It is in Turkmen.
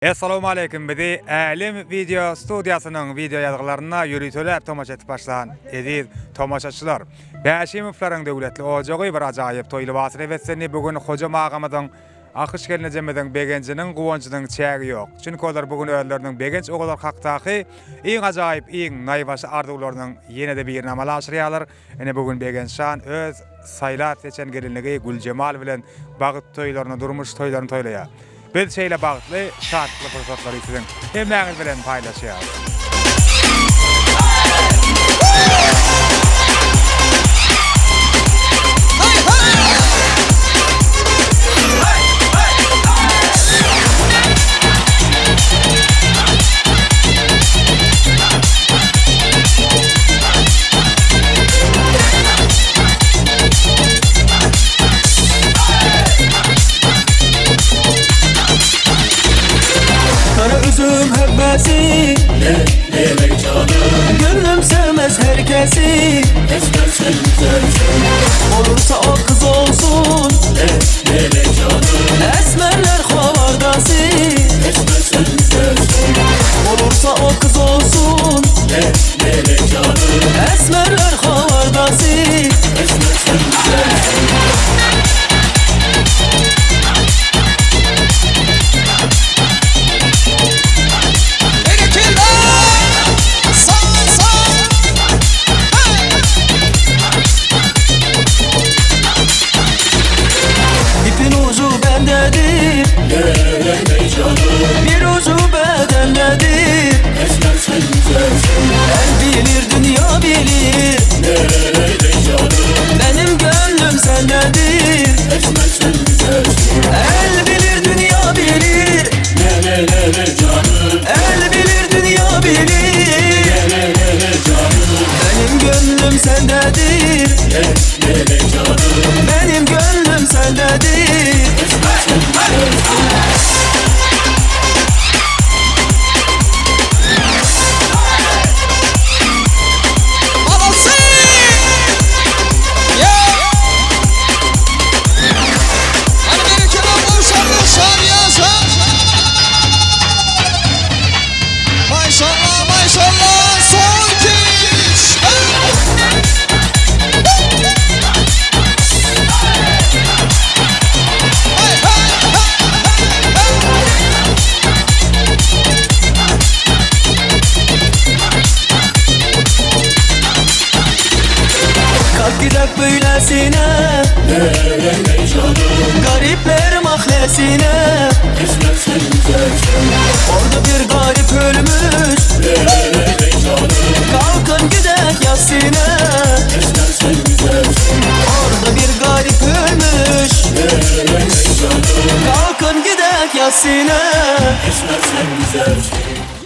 Essalawmaleýkim bizi Älem wideo studiýasynyň wideo ýazgylaryna ýöriteläp tomaşa edip başlan eziz tomaşaçylar. Bäşimowlaryň döwletli ojagy bir ajaýyp toý lybasyna beslendi bu gün Hojam agamyzyň Akyş gelnejemiziň begenjiniň guwanjynyň çägi ýok. Çünki olar bu gün özleriniň begenç ogullary hakdaky iň ajaýyp iň naýbaşy arzuwlarynyň ýene-de birini amala aşyrýarlar. Ine bu gün Begenç jan öz saýlap seçen gelinligi Güljemal bilen bagt toýlaryny durmuş toýlaryny toýlaýar. Biz şeýle bagtly, şatlykly pursatlary siziň hemmäňiz bilen paýlaşýarys. Kara üzüm hebbesi Ne ne canım Gönlüm sevmez herkesi Esmer sen güzelsin Olursa o kız olsun Ne ne canım Esmerler hovardası Esmer sen güzelsin Olursa o kız olsun Ne ne canım Esmerler hovardası Esmer sen güzelsin İpin ucu bendedir Ne ne canım Bir ucu bedendedir Esmer sen güzelsin El bilir dünya bilir Ne ne canım Benim gönlüm sendedir Esmer sen güzelsin El bilir dünya bilir Ne ne ne ne canım El bilir dünya bilir Ne ne ne ne canım Benim gönlüm sendedir Ne ne ne canım Benim gönlüm sendedir Esmer sen güzelsin Maşallah maşallah son iki Hey hey hey hey. Kalk gidek böylesine Ne ne ne canım Garipler mahlesine Esmer sen güzelsin Orada bir garip ölmüş Ne ne ne canım Kalkın gidek yasine Esmer sen güzelsin Orada bir garip ölmüş Ne ne ne canım Kalkın gidek yasine Esmer sen güzelsin.